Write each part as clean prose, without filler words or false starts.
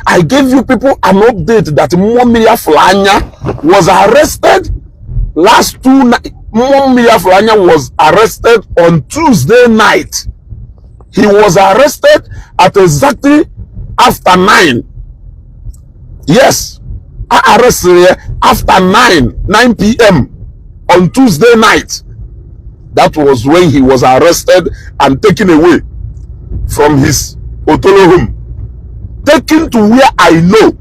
I gave you people an update that Mmụọ Mmiri Afụlanya was arrested last two night. Mmụọ Mmiri Afụlanya was arrested on Tuesday night. He was arrested at exactly after 9. Yes, I arrested here after 9 p.m. on Tuesday night. That was when he was arrested and taken away from his Otolo home. Taken to where I know.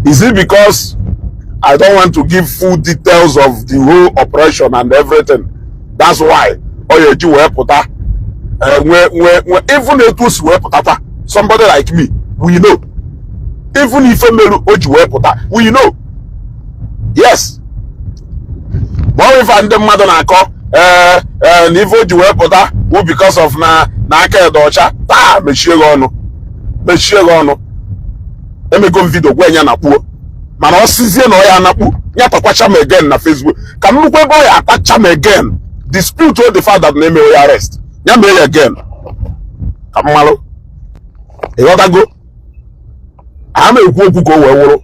Is it because I don't want to give full details of the whole operation and everything? That's why. Oh, yeah, you were put where, even etu o si wee pụta taa, somebody like me, we know. Even ife meru o ji wee pụta, we know. Yes. Ma ọ ife ndị mmadụ na-akọ ee ee na ife o ji wee pụta bụ because of na aka ede ọcha taa. Mechie gị ọnụ, mechie gị ọnụ. Emego m video gwa ya na kpuo, mana ọ sizie na ọ ya anakpu ya takwacha m again na Facebook ka nnukwu ebe ọ ya atacha m again, dispute the fact that na emewe ya arrest, ya mee ya again ka mmalụ. Ịghọtago? A ma ekwu okwu ka o wee wụrụ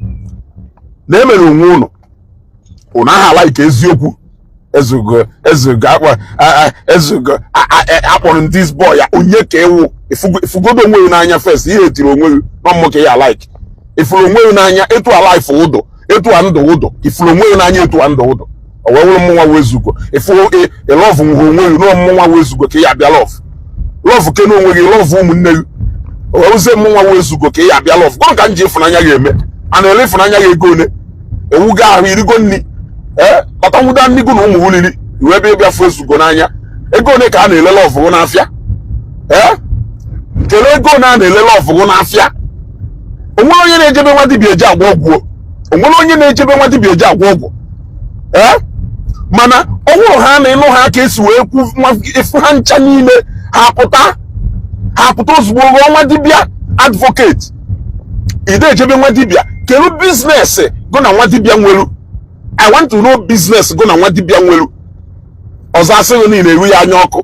na emere onwe ụnụ ụnụ aha like eziokwu. Ezugo, ezugo akpọ, ezugo akpọrọ this boy ya onye ka ịwụ. Ifugodo onwe gị n'anya first. Ihe etiri onwe gị nọ mmụ ka ya like ifuru onwe gị n'anya etu a life ụdụ, etu a ndụ ụdụ. Ifuru onwe gị n'anya etu a ndụ ụdụ, o wee wụrụ mmụnwa wezugo ifuru ị love nwụ onwe gị nọ mmụnwa wezugo ka ị ya bịa love, love kene onwe gị, love ụmụnne gị, o wee wụzie mmụnwa wezugo ka ị ya bịa love. Gụrụ ka m ji ịfụnanya ga-eme a na-ele ịfụnanya ga ego one ewugo ahụ irigo nri ee kpata nwụda nri gụ na ụmụ wuliri iwe ebe ịbịa fụ ezugo n'anya. Ego one ka a na-ele love gụ n'afịa? Ee, kelee. Ego one a na-ele love gụ n'afịa? Onwere onye na-ejebe nwa dibịa eje agwọ ọgwụ? Onwere onye na-ejebe nwa dibịa eje agwọ ọgwụ? Ee, mana ọ bụrụ ha na ịnụ ha ka esi wee kwu efu ha ncha niile, ha pụta, ha pụta ozugbo ghọọ nwa dibịa advocate. Ide ejebe nwa dibịa, kedu business gụ na nwa dibịa nwelu? I want to know business gụ na nwa dibịa nwelu. Ọzọ asịghị niile eru ya anya ọkụ,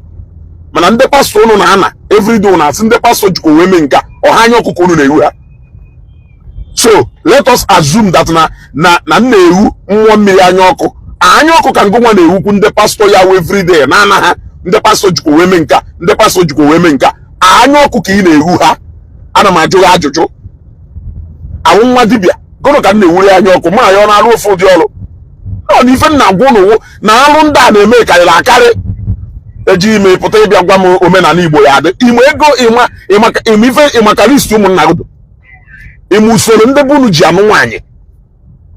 mana ndị pastọ unu na-ana everyday unu asị ndị pastọ jikwa wee mee nke a ọha anya ọkụ ka unu na-eru ha. So let us assume that na m na-ewu mmụọ mmiri anya ọkụ, anya ọkụ ka ngụnwa na-ewukwu ndị pastọ ya wee everyday na-ana ha. Ndị pastọ jikwa wee mee nke a, ndị pastọ jikwa wee mee nke a, anya ọkụ ka ị na-ewu ha. Ana m ajụ gị ajụjụ awụ nwa dibịa gụnụ ka m na-ewuri anya ọkụ ma ya ọ na-arụ ofu ụdị ọrụ nọ na ife m na-agwa ụnụ wụ na alụ ndị a na-eme karịrị akarị. Eji ime pụta ịbịa gwa m omenala Igbo ya adị ime ego ịma ịma ife ịmaka list ụmụnna gị ịma usoro ndị be unu ji anụ nwaanyị.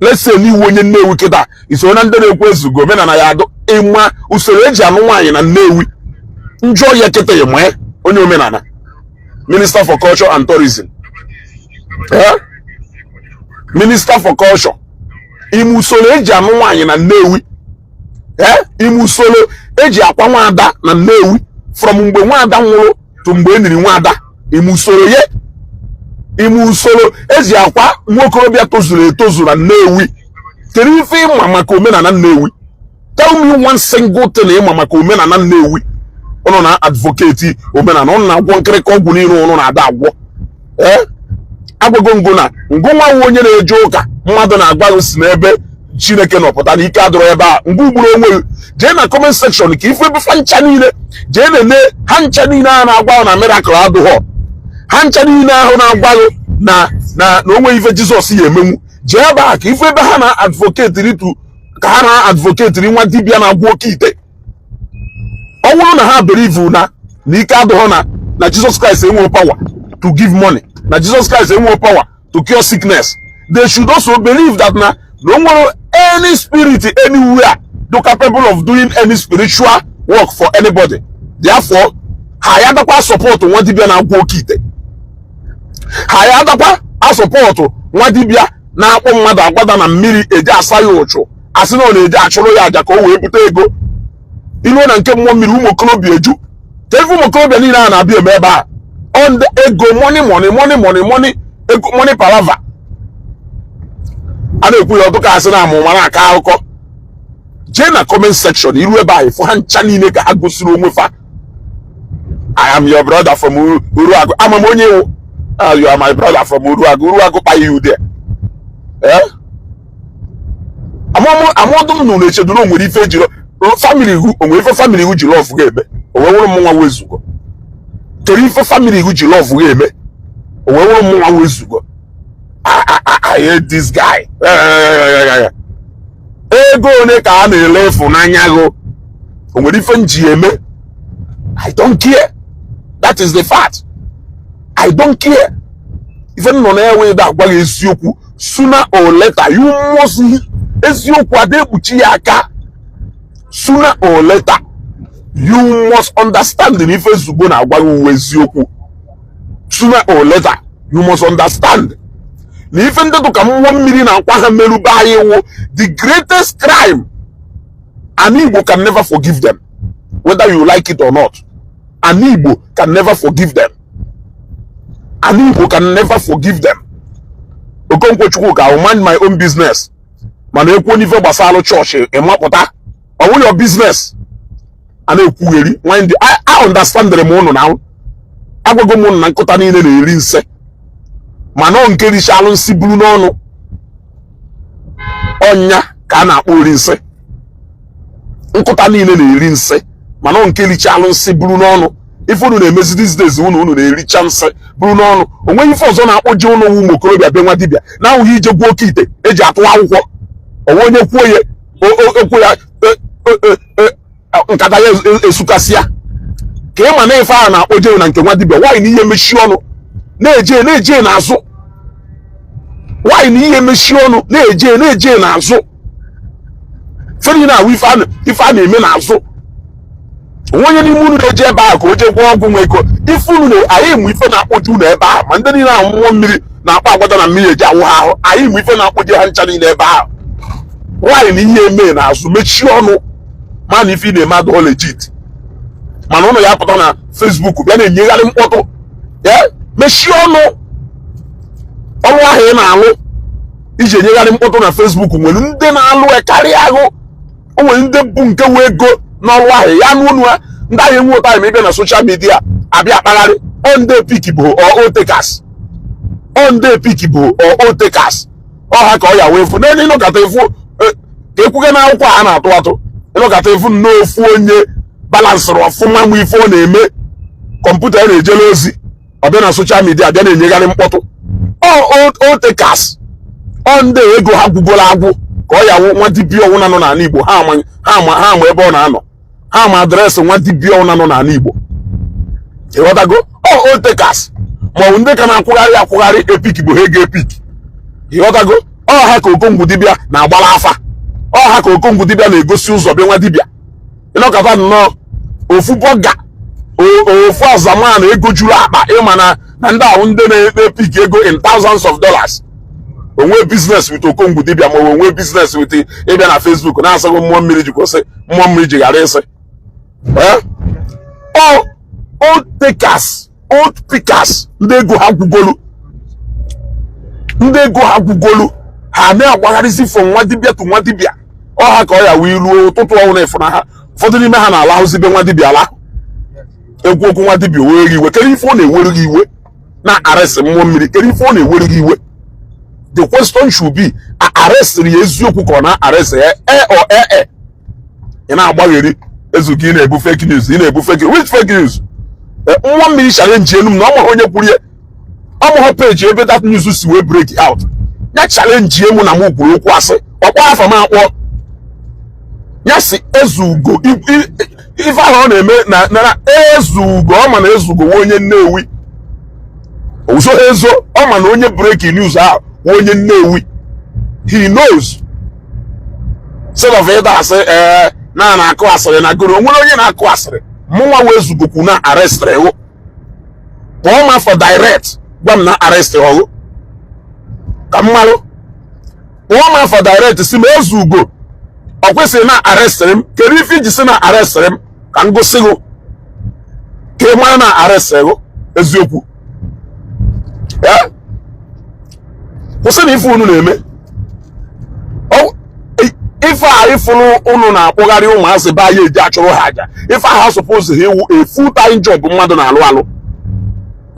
Lese n'iwu onye Nnewi kịta isoro na ndị na-ekwu ezugo omenala ya adụ ịma usoro eji anụ nwaanyị na Nnewi njọ ya kịta ịma onye omenala. Minister for Culture and Tourism, eh? Minister for Culture, ime usoro eji anụ nwaanyị na Nnewi, eh? Ime usoro eji akwa nwaada na Nnewi from mgbe nwaada nwụrụ to mgbe e niri nwaada, ime usoro ye, ime usoro eji akwa nwokorobịa tozuru etozu na Nnewi. Kedu ife ịma maka omenala Nnewi? Tell me one single thing ịma maka omenala Nnewi. Ụnụ na advocate omenala, ụnụ na-agwọ nkịrịka ọgwụ niile ụnụ na-ada agwọ. Ee, agwago ngụ na ngụ nwa onye na-eje ụka mmadụ na-agwa gị si n'ebe Chineke nọpụta na ike adịrọ ebe a. Ngụ ugburu onwe gị jee na comment section ka ife ebe fa ncha niile jee na-ene ha ncha niile ahụ na-agwa na miracle adụghọ ha ncha niile ahụ na-agwa gị na onwe ife Jizọs ya emenwu. Jee ebe a ka ife ebe ha na-advocate ritu ka ha na-advocate nwa dibịa na-agwọ oke ite. Ọ bụrụ na ha believe na ike adụghọ na Jizọs Kraịst enweghị power to give money, na Jizọs Kraịst enweghị power to cure sickness, they should also believe that na o nwere any spirit anywhere do capable of doing any spiritual work for anybody. Therefore, ha ya adakwa support nwa dibịa na-agwọ oke ite, ha ya adakwa a support nwa dibịa na-akpọ mmadụ agbada na mmiri eji asa ya ụchụ, asị na ọ na-eji achụrụ ya aja ka o wee bute ego. Iluo na nke mmụọ mmiri, ụmụ okorobịa eju ka ife ụmụ okorobịa niile a na-abịa eme ebe a on the ego, money, money, money, money, money, ego, money palava a na-ekwu ya ọtụka asị na amụma na-akọ akụkọ. Jee na comment section iru ebe a ịfụ ha ncha niile ka ha gosiri onwe fa. I am your brother from Uruagụ. Ama m onye iwu. Ah, you are my brother from Uruagu. Uruagu kpa you there. Eh, amụọdụ m nụ na-echedo na onwere ife ejiri family hu, onwere ife family hu ji love ga-eme o wee wụrụ m nwa wezugo. Kedu ife family hu ji love ga-eme o wee wụrụ m nwa wezugo? I hate this guy. Ego ole ka a na-ele ịfụnanya gụ? O nwere ife m ji eme? I don't care. That is the fact. I don't care. Ife m nọ na-ewe ịda agwa gị eziokwu. Sooner or later you must, eziokwu ada ekpuchi ya aka. Sooner or later you must understand na ife Ezeugo na-agwa gị uwe eziokwu. Sooner or later you must understand na ife ndị dụka mmụọ mmiri na-akwa ha merube anyị wụ the greatest crime, and Igbo can never forgive them, whether you like it or not. And Igbo can never forgive them. And Igbo can never forgive them. Okonkwo Chukwuka, I will mind my own business. Mana ekwu n'ife gbasara chọọchị, ịmapụta ọ wụ your business. A na-ekwugheri mind. I understand m ụnụ na agwago m ụnụ na nkụta niile na-eri nse, mana ọ nke richalụ nsị buru n'ọnụ ọnya ka a na-akpọ ori nsị. Nkụta niile na-eri nsị, mana ọ nke richalụ nsị buru n'ọnụ. Ife unu na-emezi these days, unu na-ericha nsị buru n'ọnụ. Onweghị ife ọzọ na-akpọje ụnụ wu ụmụ okorobịa be nwa dibịa na-ahụghị ije gwuo oke ite eji atụ akwụkwọ. Onwe onye kwuo ya, ekwu ya, nkata ya esukasịa ka ị ma na ife ahụ na-akpọje na nke nwa dibịa. Nwaanyị na ihe mechie ọnụ na-eje na-eje n'azụ. Nwaanyị na ihe mechie ọnụ na-eje na-eje n'azụ. Fere na awụ ife a na-eme n'azụ. Onwe onye n'ime unu na-eje ebe ahụ ka o jee gwọọ ọgwụ nwe ego. Ife unu anyị mụ ife na-akpọju unu ebe ahụ, ma ndị niile ahụ mmụọ mmiri na-akpọ agwada na mmiri eji awụ ha ahụ. Anyị mụ ife na-akpọje ha ncha niile ebe ahụ. Nwaanyị na ihe eme n'azụ, mechie ọnụ, ma na ife ị na-eme adịghị legit. Mana ụnụ ya pụta na Facebook bịa na-enyegharị mkpọtụ ya. Mechie ọnụ. Ọrụ ahụ ị na-alụ iji enyegharị mkpọtụ na Facebook, nwere ndị na-alụ ya karịa ahụ. O nwere ndị bụ nke nwe ego n'ọrụ ahụ ya n'ụnụ ha. Ndị ahụ enwe ụta ịbịa na social media abịa akpagharị. Ọ ndị epik bụ otekas, ọ ndị epik bụ otekas. Ọ ha ka ọ ya wee fụ n'elu. Ịnọkọta efu ka ekwuge na akwụkwọ a na-atụ atụ. Ịnọkọta efu n'ofu onye balansịrị ọfụma, nwe ife ọ na-eme, kọmputa ya na-ejele ozi, ọ bịa na social media bịa na-enyegharị mkpọtụ. Ọ otekas, ọ ndị ego ha gwugoro agwụ ka ọ ya wụ. Nwa dibịa ọnwụna nọ n'ala Igbo, ha ama, ha ama, ha ama ebe ọ na-anọ, ha ama address nwa dibịa ọnwụna nọ n'ala Igbo. Ịghọtago? Ọ otekas ma ọ bụ ndị ka na-akwụgharị akwụgharị epik bụ ha ego epik. Ịghọtago? Ọ ha ka Okongwu dibịa na-agbara afa. Ọ ha ka Okongwu dibịa na-egosi ụzọ bịa nwa dibịa. Ịnọkọta nnọọ ofu bọga, ofu azaman ego juru akpa. Ịma na ndị ahụ ndị na-epik ego in thousands of dollars, onwe business with Okongwu dibịa, ma ọ onwe business with ịbịa na Facebook na-asịghị mmụọ mmiri ji kwụsị, mmụọ mmiri ji ghara ịsị. Ọ old takers, old pickers, ndị ego ha gwugolu, ndị ego ha gwugolu, ha na-agbagharịzi from nwa dibịa to nwa dibịa. Ọ ha ka ọ ya wee ruo ụtụtụ ọnwụ na ịfụna ha. Ụfọdụ n'ime ha na-alahụzi be nwa dibịa ala. Ekwu okwu nwa dibịa wee gị iwe. Kedu ife ọ na-eweru gị iwe na arrest mmụọ mmiri? Kedu ife ọ na-eweru gị iwe? The question should be, a arrestịrị ya eziokwu ka ọ na arrest ya e ọ e e ị na-agbagheri ezuka. Ị na-ebu fake news, ị na-ebu fake, which fake news? Mmụọ mmiri challenge elu m na ọ maghị onye kwuru ya, ọ maghị page ebe that news si wee break out. Ya challenge emu na m kwuru okwu asị. Ọkpọ afọ m akpọ ya si Ezeugo. Ife ahụ ọ na-eme na Ezeugo, ọ ma na Ezeugo nwe onye Nnewi ozo ezo. Ọ ma na onye breaking news ahụ nwe onye Nnewi. He knows. Instead of ịda asị ee na na-akụ asịrị na goro, onwere onye na-akụ asịrị. Mụnwa wee zugokwu na arrest ịhụ. Kpọọ ma for direct, gwa m na arrest ọhụ ka m malụ. Kpọọ ma for direct, si m Ezeugo ọ kwesịrị na arrestịrị m. Kedu ife iji si na arrestịrị m ka m gosi gị ka ị mara na arrestịrị gị eziokwu? Kwụsị na ife unu na-eme. Ife a ifụrụ unu na-akpụgharị ụmụazị be anyị eji achụrụ ha aja. Ife ahụ suppose ha iwu a full time job mmadụ na-alụ alụ.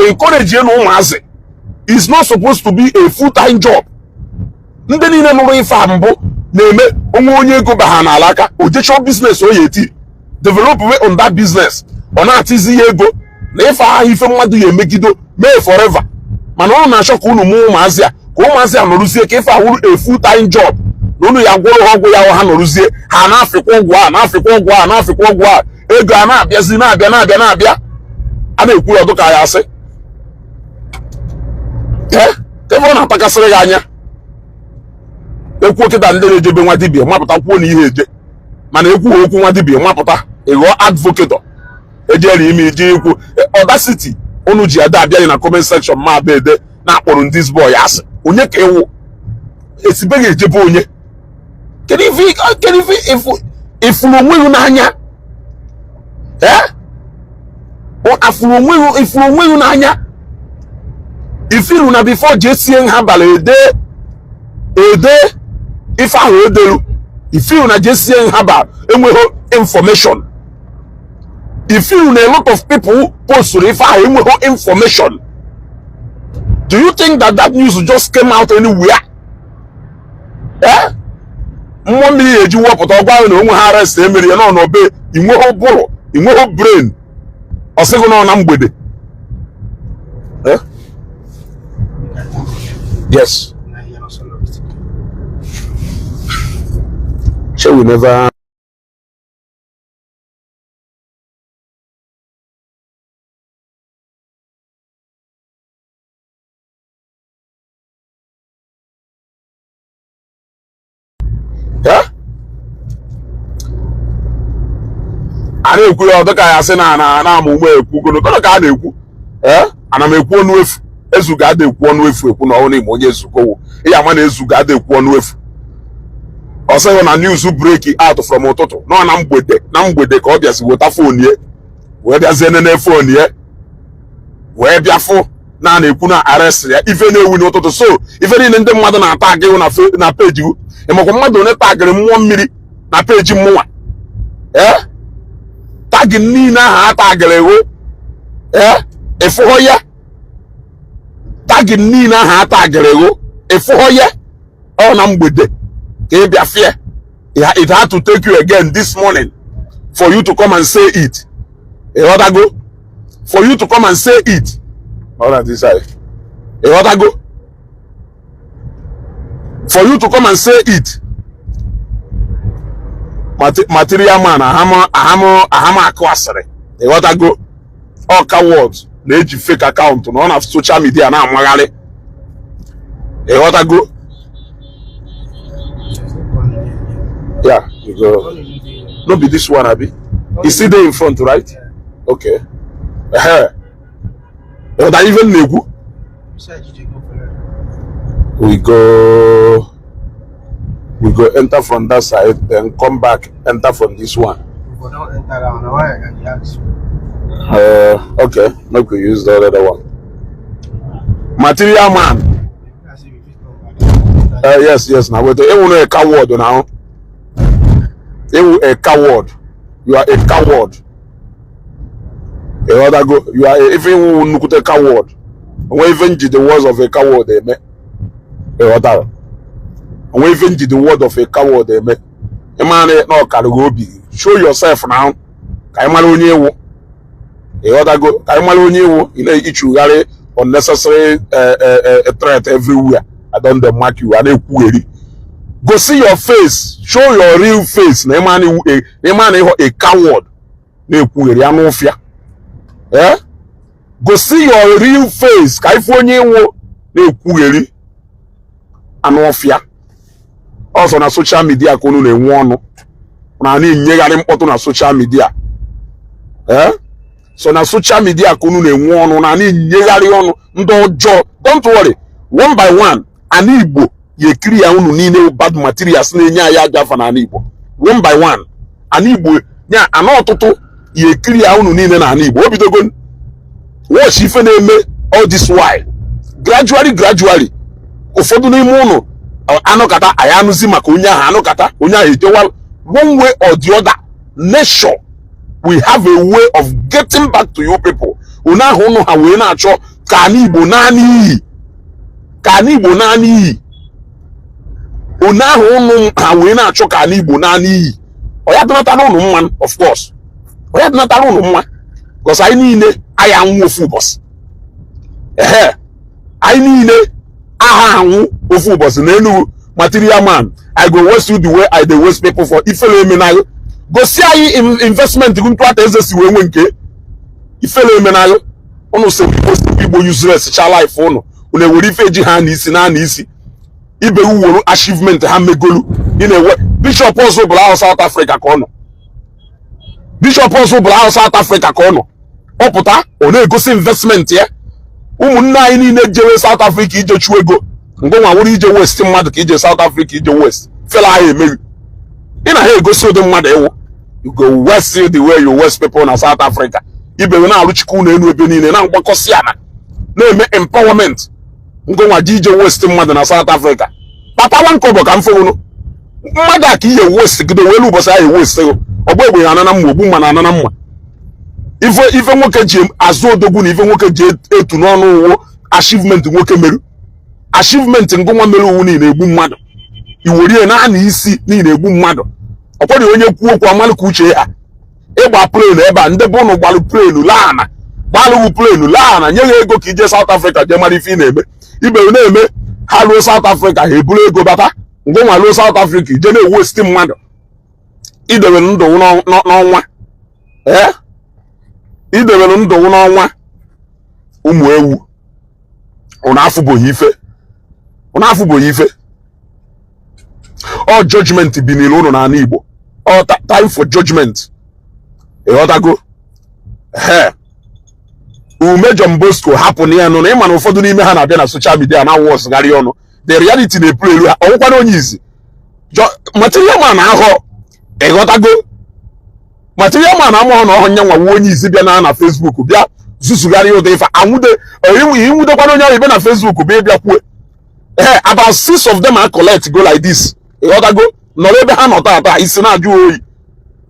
Encourage na ụmụazị. Is not supposed to be a full-time job. Ndị niile nụrụ ife a mbụ na-eme onwe onye ego ba ha n'ala aka, o jechọọ business o ya eti develop way on that business, ọ na-atizi ya ego na ife ahụ ife mmadụ ya emegido mee forever. Mana ụnụ na-achọ ka unu mụọ ụmụazị a, ka ụmụazị a nọrụzie ka ife awụrụ a full time job, na unu ya gwụrụ ha ọgwụ ya, ha nọrụzie, ha na-afịkwa ụgwọ a, na-afịkwa ụgwọ a, na-afịkwa ụgwọ a, ego a na-abịazi, na-abịa, na-abịa, na-abịa. A na-ekwu ya ọdụ ka ya asị ee, ebe ọ na-atakasịrị gị anya. Ekwuo kịta, ndị na-ejebe nwa dibịa mapụta kwuo na ihe eje, mana ekwughị okwu nwa dibịa mapụta ịghọọ advocator ejere ime ije ikwu audacity unu ji ada abịaghị na comment section ma abịa ede na-akpọrọ this boy asị. Onye ka ịwụ esibeghị ejebe onye? Kedu ife, kedu ife ifuru onwe gị n'anya? Ee, afụrụ onwe gị, ifuru onwe gị n'anya, ifiru na before JCN ha bara ede ede ife ahụ edelu, ifiru na JCN ha bara enweghị information, ifiru na a lot of people posturu ife ahụ enweghị information. Do you think that that news just came out anywhere? Eh, mmụọ mmiri eji wepụta ọgwa ahụ na onwe ha arrest emere ya nọ n'obe. Inweghị ụbụrụ, inweghị brain. Ọ sịghị nọ na mgbede. Eh? Yes. Shey we never. Eh? A na-ekwu ya ọ dịka ya sị na na na ama ume ekwu ogologo ka a na-ekwu. Ee, ana m ekwu ọnụ efu. Ezuga ada ekwu ọnụ efu ekwu na ọnụ ime onye ezugowo ịya ama na ezuga ada ekwu ọnụ efu. Ọ sịghị na news break out from ụtụtụ nọ na mgbede, na mgbede ka ọ bịazi weta phone ye wee bịazie nene phone ye wee bịa fụ na a na-ekwu na arrest ya, ife na-ewu n'ụtụtụ. So ife niile ndị mmadụ na-ata agị na peji, ịmakwa mmadụ onye tagịrị mmụọ mmiri na peji mmụnwa? Ee, tagi niile ahụ a tagịrị hụ, ee, ịfụghọ ya? Tagi niile ahụ a tagịrị hụ, ịfụghọ ya? Ọ na mgbede ka ị bịa fie. It had to take you again this morning for you to come and say it. Ịghọtago? For you to come and say it. All right, this side. Ịghọtago? For you to come and say it. Material man, ahama ahama ahama akụ asịrị. Ịghọtago? Ọ coward na-eji fake account na ọ na social media na-amagharị. Ịghọtago? Yeah, you go. No be this one, abi? You see there in front, right? Okay. Eh. Ịghọta ife m na-ekwu? We go enter from that side, then come back, enter from this one. We don't enter that one. Why I can ask you? Okay, make we use the other one. Material man. I say we fit come back. Yes. Now wait. You know a coward now. You a coward. You are a coward. You other go. You are a, even you a coward. When even the words of a coward, they me. You other. When even the word of a coward, they me. A man no can go be. Show yourself now. Ka ị mara onye ewu. Ịghọtago? Ka ị mara onye ewu. Ị na-ichugharị unnecessary threat everywhere. I don dey mark you. A na-ekwugheri. Gosi your face. Show your real face. Na ịma na ịma na ịghọ a coward na-ekwugheri anụ ụfịa. Eh? Gosi your real face ka ife onye ewu na-ekwugheri anụ ọfịa. Ọzọ na social media ka unu na-enwe ọnụ na na-enyegharị mkpọtụ na social media. Eh? So na social media ka unu na-enwe ọnụ na na-enyegharị ọnụ ndị ọjọọ. Don't worry, one by one, ana Igbo ya ekiri ya unu niile bad materials na-enye anyị aja afa n'ala Igbo. One by one, ana Igbo ya ana ọtụtụ ya ekiri ya unu niile n'ala Igbo. O bidogo watch ife na-eme all this while. Gradually, gradually, ụfọdụ n'ime unu anụkata anyị anụzi maka onye ahụ, anụkata onye ahụ ejewa one way or the other. Nature, we have a way of getting back to you people. Unu ahụ unu ha wee na-achọ ka ala Igbo naanị iyi. Ka ana Igbo naa n'iyi one ahụ ụnụ ha wee na-achọ ka ana Igbo naa n'iyi, ọ ya dịnatara ụnụ mma. Of course, ọ ya dịnatara ụnụ mma, because anyị niile anyị anwụ ofu ụbọchị. Ehe, anyị niile aha anwụ ofu ụbọchị. Na Enugu material man, I go waste you the way I dey waste people for ifele emenaghị. Gosi anyị investment gị, ntụata eze si wee nwe nke ifele emenaghị. Ụnụ si Igbo, Igbo useless cha life ụnụ. Ụnụ ewere ife eji ha n'isi na n'isi ibe wuworo achievement ha megolu. Ị na-ewe bishọp ọzọ bụla ahụ South Africa ka ọ nọ, bishọp ọzọ bụla ahụ South Africa ka ọ nọ. Ọ pụta, ọ na-egosi investment ya. Ụmụnne anyị niile jewe South Africa ije chụọ ego, ngụnwa wụrụ ije waste mmadụ ka ije South Africa ije waste fela ha emeghị. Ị na ha egosi ụdị mmadụ ịwụ. You go waste the way you waste people na South Africa. Ibe na-arụchikwa ụlọ elu ebe niile, na-mgbakọsị ana, na-eme empowerment. Ngụnwa ji ije waste mmadụ na South Africa. Kpatawa nkọbọ ka m fowunu mmadụ a ka ihe waste gido welu ụbọchị ahụ waste ọgbọ egbe ya anana mma, ogbu mma na anana mma. Ife ife nwoke ji azụ odogwu na ife nwoke ji etu n'ọnụ uwo achievement nwoke meru, achievement ngụnwa mere uwu niile egbu mmadụ iwerie na ana isi niile egbu mmadụ. Ọ kwere onye kwuo okwu amalụ ka uche ha. Ịgba plane ebe a, ndị be ụnụ gbalụ plane laa ana, gbalụghị plane laa ana, nye ha ego ka ije South Africa jee mara ife ị na-eme. Ibe na-eme ha ruo South Africa, ha eburu ego bata. Ngụnwa ruo South Africa ije na-ewu ositi mmadụ. Idewere ndụ n'ọnwa, ee, idewere ndụ n'ọnwa. Ụmụ ewu, ụnụ afụbụghị ife, ụnụ afụbụghị ife. Ọ judgment bi n'ile ụnụ n'ala Igbo. Ọ time for judgment. Ịghọtago? Ee, ume John Bosco hapụ na ya nụ na ịma na ụfọdụ n'ime ha na-abịa na social media na-awụ ọsụgharị ọnụ. The reality na-epuru elu ha. Ọnwụkwana onye izi material man ahọ. Ịghọtago? Material man amụghọ na ọhụ nya nwa onye izi bịa na Facebook bịa zuzugharị ụdị ife anwude inwudekwana onye ahụ ibe na Facebook bịa bịa kwue. Ee, about six of them are collect go like this. Ịghọtago? Nọrọ ebe ha nọ tata, isi na-ajụ oyi.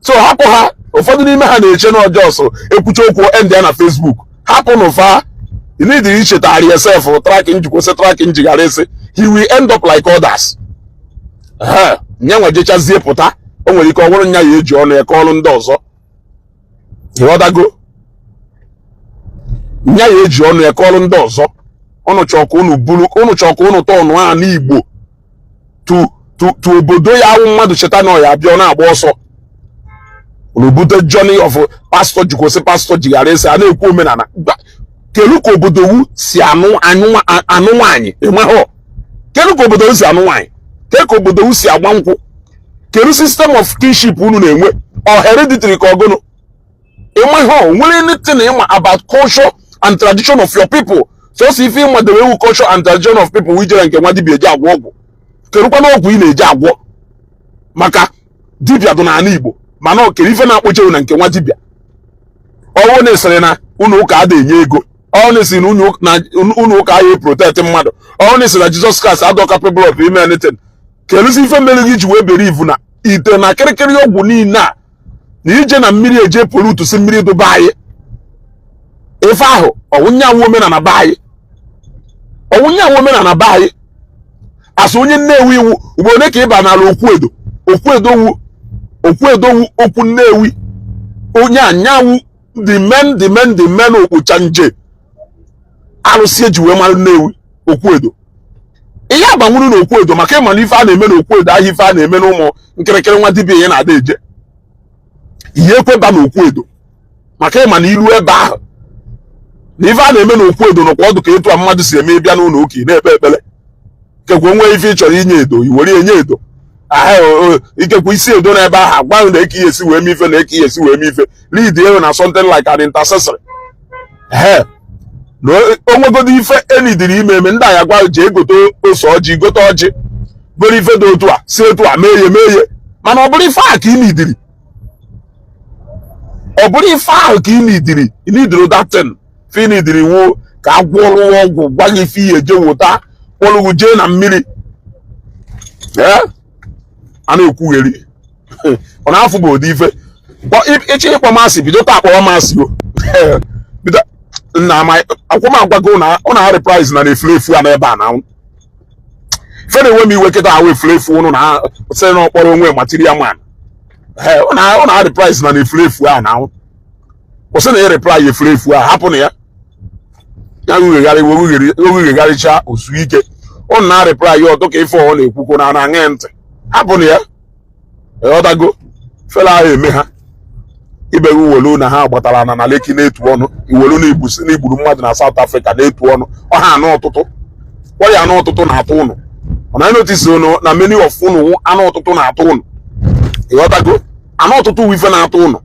So hapụ ha. Ụfọdụ n'ime ha na-eche na ọjọọ so ekwucha okwu end ya na Facebook. Hapụ n'ụfa. You need ichetagharị yourself tracking jikwụsị tracking jighara esi. He will end up like others. Ee, nyanwa jechazie pụta, o nwere ike ọ bụrụ nya ya eji ọnụ ya ka ọrụ ndị ọzọ. Ịghọtago? Nya ya eji ọnụ ya ka ọrụ ndị ọzọ. Ụnụ chọọ ka unu buru, ụnụ chọọ ka unu tọọnụ a n'Igbo tu obodo ya awụ mmadụ cheta na ọ ya abịa, ọ na-agba ọsọ. Unu bute journey of pastor jikwụsị pastor jighara esi a na-ekwu omenala. Kelu ka obodo wu si anụ anụ nwaanyị? Ịmahụ kelu ka obodo wu si anụ nwaanyị? Kelu ka obodo wu si agba nkwụ? Kelu system of kinship unu na-enwe? Ọ hereditary ka ọgụnụ? Ịmahụ nwere anything ịma about culture and tradition of your people? Sọsọ ife ịmadebe ewu culture and tradition of people ijere nke nwa dibịa eji agwọ ọgwụ. Kerukwana ọgwụ ị na-eji agwọ maka dibịa dị n'ala Igbo, mana ọ kere ife na-akpọchewu na nke nwa dibịa. Ọwụ na-esịrị na ụlọ ụka ada enye ego, ọ na-esi na ụlọ ụka ahụ protect mmadụ, ọ na-esi na Jizọs Kraịst adọ capable of ime anything. Keluzi ife mere gị ji wee bere ivu na ite na kịrịkịrị ọgwụ niile a na ije na mmiri eje pollute si mmiri dobe anyị ife ahụ? Ọwụnyanwụ omenala be anyị, ọwụnyanwụ omenala be anyị. Asị onye Nnewi iwu ugboro ole ka ịba n'ala okwu edo, okwu edowu, okwu edowu, okwu Nnewi, onye anyanwụ, the men, the men, the men okpucha nje arụsị eji wee mara Nnewi, okwu edo. Ihe agbanwuru na okwu edo maka ịma na ife a na-eme n'okwu edo ahụ, ife a na-eme n'ụmụ nkịrịkịrị nwa dibịa ihe na-ada eje ihe ekweba n'okwu edo, maka ịma na iru ebe ahụ na ife a na-eme n'okwu edo nọkwa ọdụ ka etu a mmadụ si eme. Ịbịa n'ụlọ ụka, ị na-ekpe ekpere, ikekwe nwee ife ị chọrọ inye edo, i were enye edo ahụ. Ikekwe isi edo n'ebe ahụ agwa na eke ihe esi wee mee ife, na eke ihe esi wee mee ife, lead elu na something like an intercessory. Ee, na onwegodo ife enidiri ime eme, ndị agha gwa jee gote ose ọjị, gote ọjị, goro ife dị otu a, si otu a mee ihe, mee ihe. Mana ọ bụrụ ife ahụ ka ị nidiri, ọ bụrụ ife ahụ ka ị nidiri, ị nidiri datin fe nidiri wuo ka a gwọrọ ọgwụ, gwa gị ife ihe eje wụta, kpọrọ jee na mmiri. Ee, a na-ekwugheri, ọ na-afụ bụ ụdị ife ịchọ ịkpọ masị. Bido taa kpọwa masị o bido nna ama akwụm agwago na ọ na reprise na na-efu efu a n'ebe a na Fere enwe m iwe kịta ahụ efulefu ụnụ na sị na ọkpọrọ onwe material man. Ọ na reply na efulefu ahụ na ahụ kwụsị na reply efulefu ahụ, hapụ na ya ya rughegharị oghugegharịcha ozu ike. Ọ na reply ya ọtọ ka ife ọ na-ekwukwo na na-aṅa ntị, hapụ na ya. Ịghọtago? Fela ahụ eme ha ibe gị welu na ha gbatara na Lekki na-etu ọnụ iwelu na igburu mmadụ na South Africa na-etu ọnụ ọha anụ ọtụtụ ọrịa anụ ọtụtụ na-atụ ụnụ. Ọ na notice ụnụ na many of ụnụ anụ ọtụtụ na-atụ ụnụ. Ịghọtago? Anụ ọtụtụ wụ ife na-atụ ụnụ.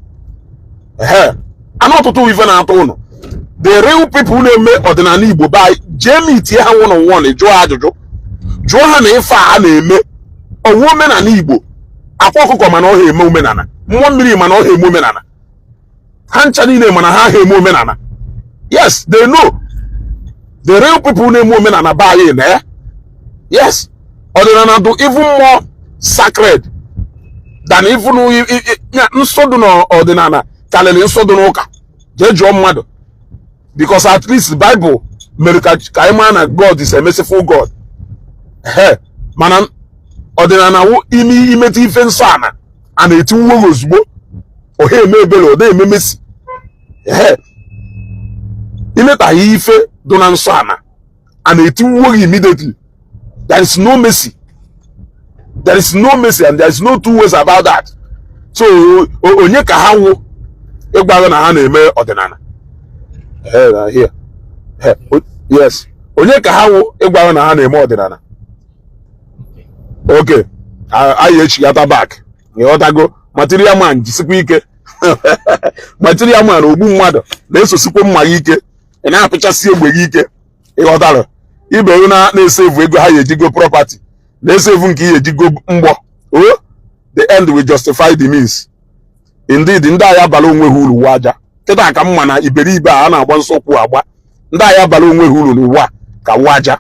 Ehe, anụ ọtụtụ wụ ife na-atụ ụnụ. The real people na-eme ọdịnala Igbo be anyị, jee meetie ha one on one, jụọ ha ajụjụ, jụọ ha na ife a na-eme ọwụ omenala Igbo. Akwa ọkụkọ mana ọ ha eme omenala, mmụọ mmiri mana ọ ha eme omenala, ha ncha niile mana ha ha eme omenala. Yes, they know. The real people na-eme omenala be anyị na ya. Yes, ọdịnala do even more sacred than even nsọ dị n'ọdịnala karịrị nsọ dị n'ụka. Jee jụọ mmadụ, because at least Bible mere ka anyị maa na God is a merciful God. Ehe, mana ọdịnala wụ ime imeta ife nsọ ana a na-eti nwa gị ozugbo. Ọha eme ebere, ọ eme mesi. Ehe, imetaghị ife dị na nsọ ana a na-eti nwa gị immediately. There is no mercy, there is no mercy, and there is no two ways about that. So onye ka ha wụ ịgwa gị na ha na-eme ọdịnala? Ehe, na here. Ehe, yes, onye ka ha wụ ịgwa gị na ha na-eme ọdịnala? Okay, anyị echigata back. Ịghọtago? Material man, jisikwa ike. Material man, ogbu mmadụ na-esosikwa mma gị ike, ị na-apịchasị egbe gị ike. Ịghọtara? Ibe na na-esevu ego ha ya ejigo property, na-esevu nke ihe ejigo mgbọ. O the end will justify the means indeed. Ndị agha bara onwe ha uru wu aja kịta ka mma na iberibe a na-agba nsọkwu agba. Ndị agha bara onwe ha uru n'ụwa ka wụ aja.